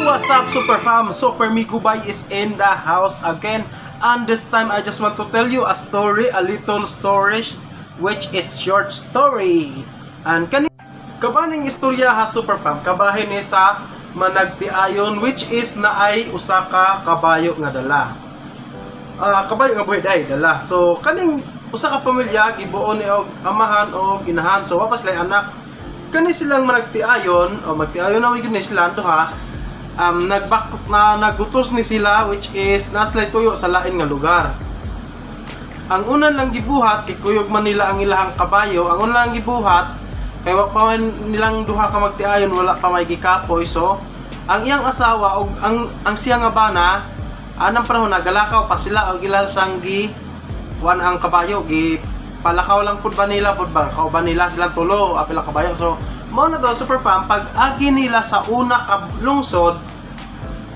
What's up, Super Fam? Super Migubay is in the house again. And this time, I just want to tell you a story, a little story, which is short story. And kani kabaning istorya ha, Super Fam, kabahin ni sa managtiayon, which is naay usa ka kabayo nga dala. Ah, kabayo nga buhi day dala. So kaning usa ka pamilya gibuo ni og amahan og inahan. So wa pa sila anak. Kani silang managtiayon o magtiayon na gyud ni sila duha. Nagbak na nagutos ni sila, which is naa sila tuyo sa lain nga lugar. Ang una lang gibuhat kay kuyog man nila ang ilahang kabayo, ang una lang gibuhat kay wa pa man nilang duha ka magtiayon, wala pa may gikapoy. So ang iyang asawa og ang siya nga bana anang panahon nagalakaw pa sila og ilang sang gi kuan ang kabayo, gi palakaw lang pud ba nila pud ba kauban nila silang tulo apil ang kabayo. So mao na to, Super Fam, pag agi nila sa una ka lungsod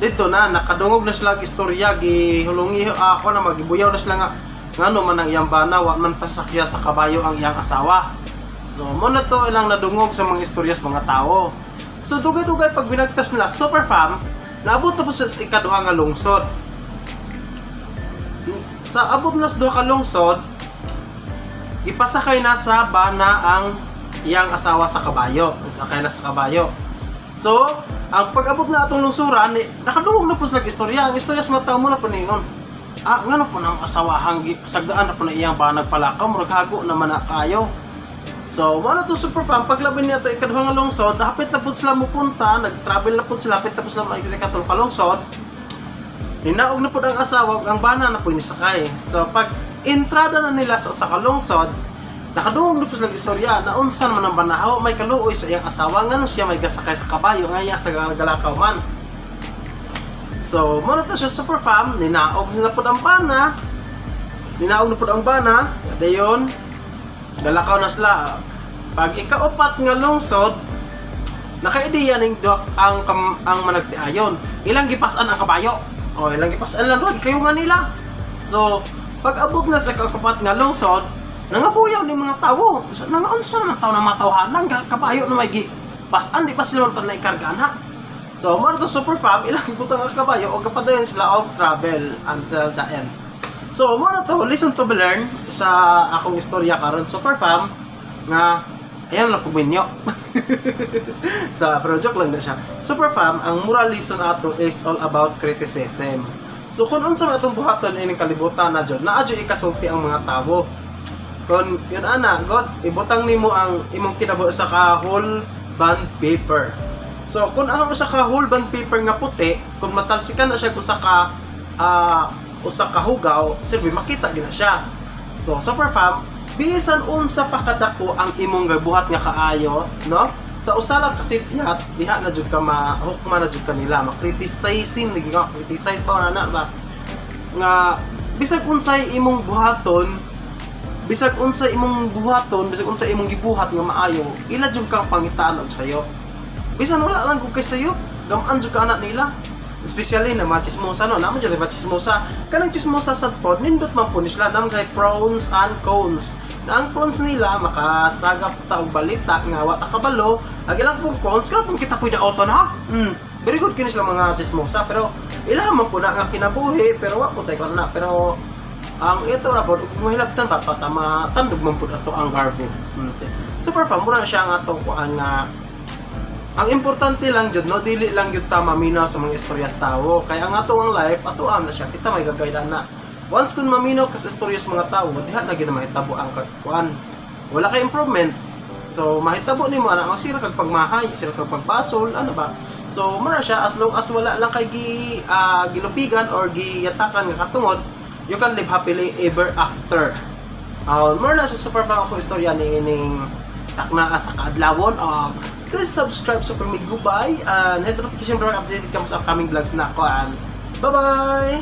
dito na nakadungog na sila og istorya, gihulungi ako na magibuyaw na sila nga ngano man ang iyang bana, wa man pasakya sa kabayo ang iyang asawa. So mo na to ilang nadungog sa mga istorya sa mga tao. So dugay-dugay pag binagtas nila, Super Fam, naabot na po sa ikaduha nga lungsod. Sa abot na sa duha ka lungsod, ipasakay na sa bana ang iyang asawa sa kabayo, sakay na sa kabayo. So ang pag-abot na atong lungsuran, eh, nakadungog na po sila istorya. Ang istorya sa mga tao mo na po ningon, ah, ngano po nang asawahang sagdaan na po na iyang banag palakaw, murag hago naman na kayo. So, mao na to, Super Fam, paglabin niya to ikaduha nga lungsod, hapit na po sila mupunta, nag-travel na po sila, hapit na po sila sa ikatulo ka lungsod, ninaog na po ang asawa, ug ang bana na po nisakay. So, pag entrada na nila sa usa ka lungsod, nakadungog na po sila istorya na unsa naman ang banahaw, may kaluoy sa iyang asawa, ngano siya may gasakay sa kabayo, nga iya sa galakaw man. So, mao na to siya, Super Fam, ninaog na po ang bana, ninaog na po ang bana, dayon, galakaw na sila. Pag ikaupat nga lungsod, nakaideya ning duha ang managtiayon. Ilang gipasan ang kabayo. O ilang gipasan lang duha kayo nga nila. So, pag abot na sa ikaupat nga lungsod, nangabuyaw ni mga tawo. So, nangaunsa naman tawo ng mga tawhanan, kabayo na may gi pasan di pa sila man na ikargaan ha. So, mao na to, Super Fam, ilang butang ang kabayo o kapadayon sila og travel until the end. So, mao na to, listen to be learn sa akong istorya karon, Super Fam, nga ayan lang puminyo. Sa pero joke lang na siya. Super Fam, ang moral lesson ato is all about criticism. So kung unsa man atong buhaton ining kalibutan na jud, naa jud ikasulti ang mga tawo. Kung yun ana, God, ibutang nimo ang imong kinabuhi sa ka whole bond paper. So kung ang usa ka whole bond paper nga puti, kung matalsikan na siya usa ka hugaw, silbi makita gina siya. So Super Fam, bisan unsa pa kadako ang imong gabuhat nga kaayo, no? Sa usa lang ka sibyat, diha na jud ka mahukma na jud kanila, ma-criticize ni ka criticize pa na ba nga bisag unsay imong buhaton, bisag unsa imong buhaton, bisag unsa imong gibuhat nga maayo, ila jud kang pangitaan og sayo. Bisan wala lang kung kay sayo, gamaan jud ka anak nila. Especially na mga chismosa, no, naman jud mga chismosa. Kanang chismosa sad pod, nindot man po ni sila, naman kay pros and cons. Na ang pros nila, makasagap ta og balita nga wa ta kabalo, ang ilang pong cons, kana pong kita pwede auto na. Very good kini sila mga chismosa, pero ilaha man po na nga kinabuhi, pero wa po tayo na. Pero ang ito ra pod ug mahilabtan pa patama tandog man pud ato ang garbo. Super Fam, mura na siya nga atong kuan nga ang importante lang jud, no, dili lang jud ta maminaw sa mga istorya sa tawo kay ang ato ang life ato am na siya, kita may gagaydan na. Once kun maminaw ka sa istorya sa mga tawo, diha na gyud na mahitabo ang kuan, wala kay improvement. So mahitabo nimo ana magsira kag pagmahay, sira kag pagbasol, ano ba. So mura siya, as long as wala lang kay gi gilupigan or giyatakan nga katungod, you can live happily ever after. More na sa Super Fam akong istorya ni ining takna sa kaadlawon. Please subscribe, Super Mig Goodbye, and hit the notification bell, updated ka mo sa upcoming vlogs na ako, and bye bye.